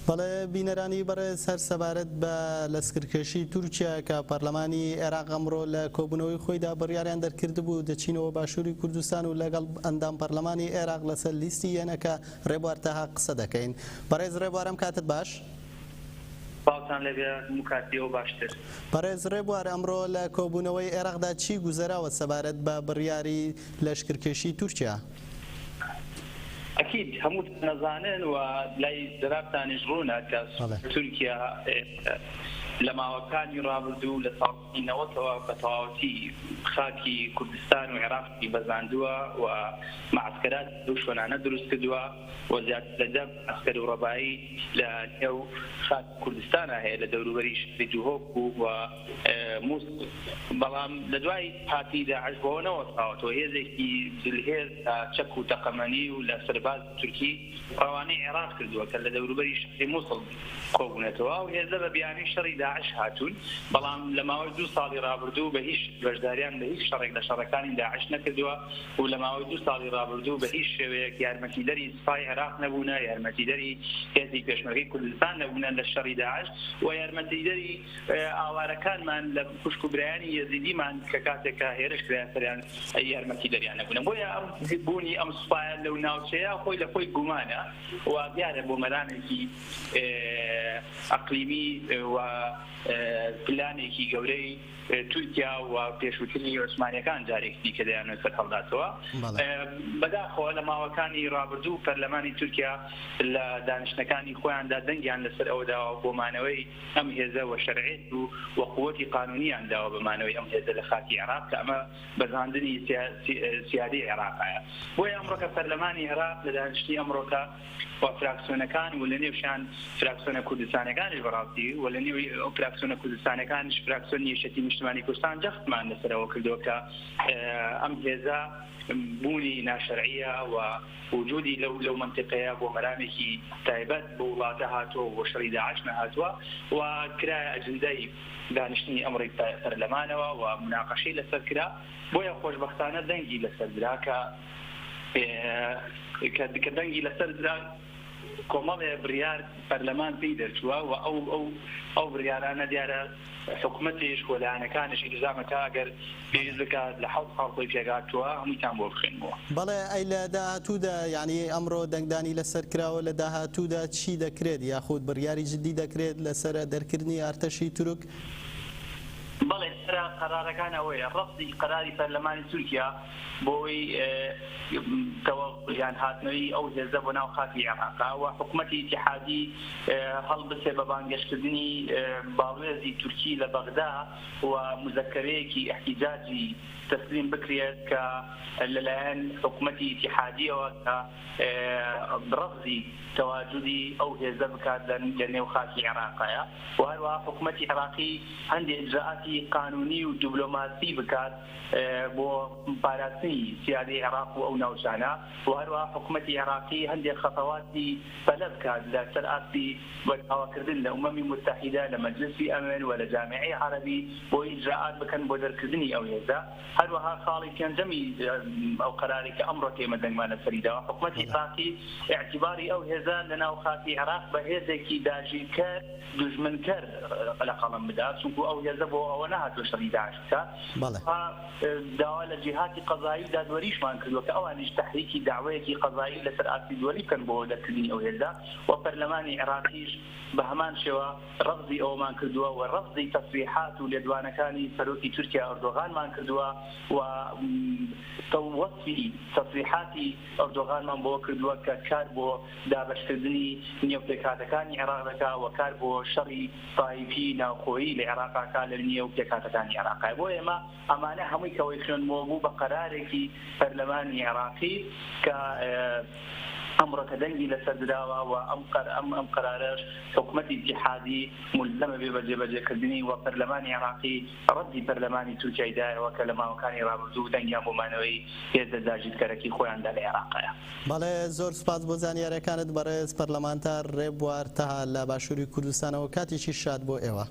بەڵێ بینەرانی بەڕێز هەر سەبارەت بە لەسکرکێشی تورکیا کە پەرلەمانی عێراق ئەمڕۆ لە کۆبوونەوەی خۆیدا بڕیاریان دەرکردبوو دەچینەوە باشووری کوردستان و لەگەڵ ئەندام پەرلەمانی عێراق لەسەر لیستی یەنەکە ڕێبوار تەها قسە دەکەین. بەڕێز ڕێبوار ئەم کاتت باش. سڵاوتان لێبێ هەموو کاتی ئەو باشتر. بەڕێز ڕێبوار ئەمڕۆ لە کۆبوونەوەی عێراقدا چی گوزەراوە سەبارەت بە بڕیاری لەشکرکێشی تورکیا؟ ئەکید هەمووتان ئەزانن و لای جەنابتانیش ڕوونە کە تورکیا لە ماوەکانی ڕابردوو لە ساڵانی نەوەتەوە بە تەواوەتی خاکی کوردستان و عێراقی بەزاندووە و مەعسکەراتی لەو شوێنانە دروست کردووە و زیاتر لە دە مەعسکەر و ڕەبایی لە نێو خاکی کوردستانا هەیە لە دەوروبەری شاری دهۆک و موسڵ، بەڵام لە دوای هاتنی داعش بەوە نەوەستاوەتەوە، هێزێکی زلهێز لە چەک و تەقەمەنی و لە سەربازی تورکی ڕەوانەی عێراق کردووە کە لە دەوروبەری شاری موسڵ کۆبوونەتەوە، ئەو هێزە بە بیانووی شەڕی داعش هاتوون، بەڵام لە ماوەی دوو ساڵی ڕابردوو بە هیچ بەشداریان لە هیچ شەڕێک لە شەڕەکانی داعش نەکردووە و لە ماوەی دوو ساڵی ڕابردوو بە هیچ شێوەیەک یارمەتیدەری سوپای عێراق نەبوونە، یارمەتیدەری هێزی پێشمەرگەی کوردستان نەبوونە لە شەڕی داعش و یارمەتیدەری ئاوارەکانمان لە خوشک و برایانی یەزیدیمان کە کاتێک کە هێرش کرایە سەریان یارمەتیدەریان نەبوونە. بۆیە ئەم بوونی ئەم سوپایە لەو ناوچەیە خۆی لە خۆی گومانە و دیارە بۆ مەرامێکی ئەقلیمی و پلانێکی گەورەی تورکیا و پێشووتری عوسمانیەکان جارێکی دیکە دەیانەوێت سەرهەڵداتەوە. بەداخەوە لە ماوەکانی ڕابردوو پەرلەمانی تورکیا لە دانیشتنەکانی خۆیاندا دەنگیان لەسەر ئەوە داوە بۆ مانەوەی ئەم هێزە و شەرعێت و و قوتی قانونیان داوە بە مانەوەی ئەم هێزە لە خاکی عێراق کە ئەمە بەزاندنی سیادەی عێراقایە. بۆیە ئەمڕۆکە پەرلەمانی عێراق لە دانیشتنی ئەمڕۆکە و فراکسیۆنەکان و لە نێوشیان فراکسیۆنە کوردستانیەکانیش بەڕاستی و لە نێو ئەو فراکسیۆنە کوردستانیەکانیش فراکسیۆنی یەکێتی نیشتمانی کوردستان جەختمان لەسەر ئەوە کردووە کە ئەم هێزە بوونی ناشەرعیە و وجودی لەو لەو مەنتیقەیە بۆ مەرامێکی تایبەت بۆ وڵاتە هاتووە و بۆ شەڕی داعش نەهاتووە و کرایە ئەجندای دانیشتنی ئەمڕۆی پەرلەمانەوە و موناقەشەی لەسەر کرا بۆیە خۆشبەختانە دەنگی لەسەر درا کە کە دەنگی لەسەر درا کۆمەڵێ بڕیار پەرلەمان پێی دەرچووە و ئەو ئەو ئەو بڕیارانە دیارە حکومەتیش و لایەنەکانیش ئیلزامە کە ئەگەر پێویست بکات لە حەوت خاڵ خۆی پێکهاتووە هەموویتان بۆ بخوێنمەوە. بەڵێ ئەی لە داهاتوودا یانی ئەمڕۆ دەنگدانی لەسەر کراوە لە داهاتوودا چی دەکرێت یاخود بڕیاری جدی دەکرێت لەسەر دەرکردنی ئارتەشی تورک؟ بەڵێ سەرا قەرارەکان ئەوەیە ڕەفزی قەراری پەرلەمانی تورکیا بۆی تەوەغول یان هاتنەوەی ئەو هێزە بۆ ناو خاکی عێراقە و حکومەتی ئیتیحادی هەڵبسێ بە بانگێشتکردنی باڵوێزی تورکی لە بەغدا و موزەکەرەیەکی ئیحتیجاجی تەسلیم بکرێت کە لەلایەن حکومەتی ئیتیحادیەوە کە ڕەفزی تەواجودی ئەو هێزە بکات لە نێو خاکی عێراقایە و هەروەها حکومەتی عێراقی هەندێ ئیجرائاتی قانونی و دبلۆماسی بکات بۆ پاراستنی سیادەی عێراق و ئەو ناوچانە و هەروەها حکومەتی عێراقی هەندێک خەتەواتی پەلە بکات لە سەر ئاستی بە داواکردن لە ئومەمی موتەحیدە لە مەجلسی ئەمن و لە جامیعەی عەرەبی بۆ ئیجرائات بکەن بۆ دەرکردنی ئەو هێزە. هەروەها خاڵی پێنجەمی ئەو قەرارەی کە ئەمڕۆ کە ئێمە دەنگمان لەسەری داوە حکومەتی عێراقی ئیعتیباری ئەو هێزە لە ناو خاکی عێراق بە هێزێکی داگیرکەر دوژمنکەر لە قەڵەم بدات چونکو ئەو هێزە بۆ ئەوە نەهاتووە شەڕی داعش بکات. هەروەها داوا لە جیهاتی قەزایی و دادوەریشمان کردووە کە ئەوانیش تەحریکی دەعوەیەکی قەزایی لەسەر ئاستی دوەلی بکەن بۆ دەرکردنی ئەو هێزە و پەرلەمانی عێراقیش بە هەمان شێوە ڕەفزی ئەوەمان کردووە و ڕەفزی تەسریحات و لێدوانەکانی سەرۆکی تورکیا ئەردۆغانمان کردووە و وەسفی تەسریحاتی ئەردۆغانمان بۆ کردووە کە کار بۆ دابەشکردنی نێو پێکهاتەکانی عێراق دەکا و کار بۆ شەڕی تایفی ناوخۆیی لە عێراق ئەکا لە نێو پێکهاتەکانی عێراقا. بۆ ئێمە ئەمانە هەمووی کەوەی خوێندمەوە بوو بە قەرارێکی پەرلەمانی عێراقی کە ئەمڕۆ کە دەنگی لەسەر دراوە و ئەم ئەم ئەم قەرارەش حکومەتی ئیتیحادی مولزەمە بێ بە جێبەجێکردنی و پەرلەمانی عێراقی ڕەدی پەرلەمانی تورکیای دایەوە کە لە ماوەکانی ڕابردوو دەنگیان بۆ مانەوەی هێزە داگیرکەرەکی خۆیان دا لە عێراقایە. بەڵێ زۆر سوپاس بۆ زانیاریەکانت بەڕێز پەرلەمانتار ڕێبوار تەها لە باشوری کوردستانەوە کاتێکی شاد بۆ ئێوە.